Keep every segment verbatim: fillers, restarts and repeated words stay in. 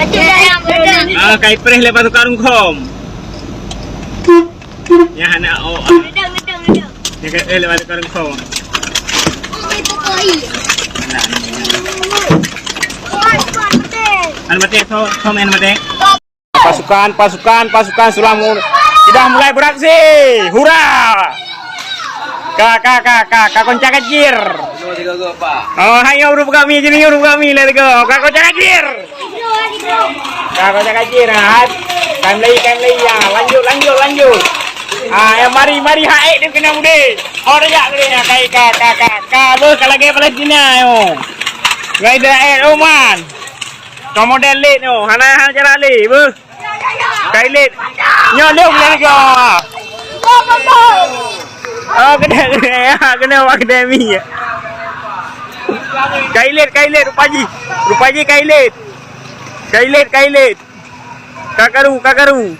Ah, kai preh lé pasukan Rungkhom. Nyang hana, oh, ah. Nyang kai preh lé pasukan Rungkhom. Nah, nah, nah. Anu mati, so, so main mati. Pasukan, pasukan, pasukan sudah mu-, sudah mulai beraksi. Hura! Ka, ka, ka, ka, ka konca kacir. Oh, hai nyoe ureueng kami, jadi ureueng kami lah tiga. Ka konca kacir. Ka konca kacir, ha. Kai mulai, kai mulai, ya. Lanjut, lanjut, lanjut. Ah, ya, mari, mari, hai, dia kena mudik. Oh, dia jak, dia, ya. Kai, ka, ka, ka, ka, beuh, ka lagèe Palestina, yo. Ngon Israel, Oman. Ka model lé nyoe, hana, hana cara lé, beuh. Kai lét. Nyoe lé ulèe tiga. Oh, kena, kena, ya, kena awak kena mi. Kai lét, kai lét, rupa jih. Rupa jih kai lét. Kai lét, kai lét. Ka karu, ka karu.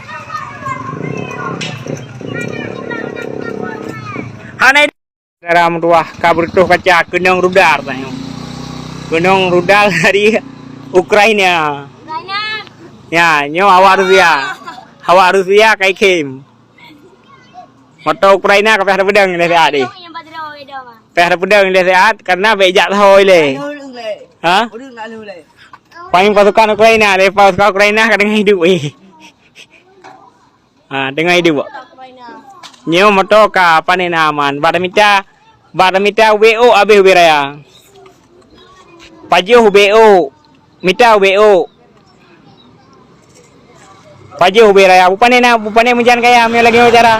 Hana Dara meutuah ka beureutoh kaca keunong rudal tanyoe. Keunong rudal dari Ukraina. Ya, nyoe awak Rusia. Awak Rusia kai khem. Moto Ukraina ka payah tapeudong lé siat deh. Payah tapeudong lé siat karena bèk jak saho ilèe. Ha? Paling pasukan Ukraina, lé pasukan Ukraina ka teungoh hidup eh. Ha, teungoh hidup. Nyoe moto ka pane na aman. Bak tamita, bak tamita ubé ôk abéh ubé raya. Pajoh ubé ôk. Mita ubé ôk. Pajoh ubé raya. Bupane na, bupane meujan kaya, meunyoe lagèe nyoe cara.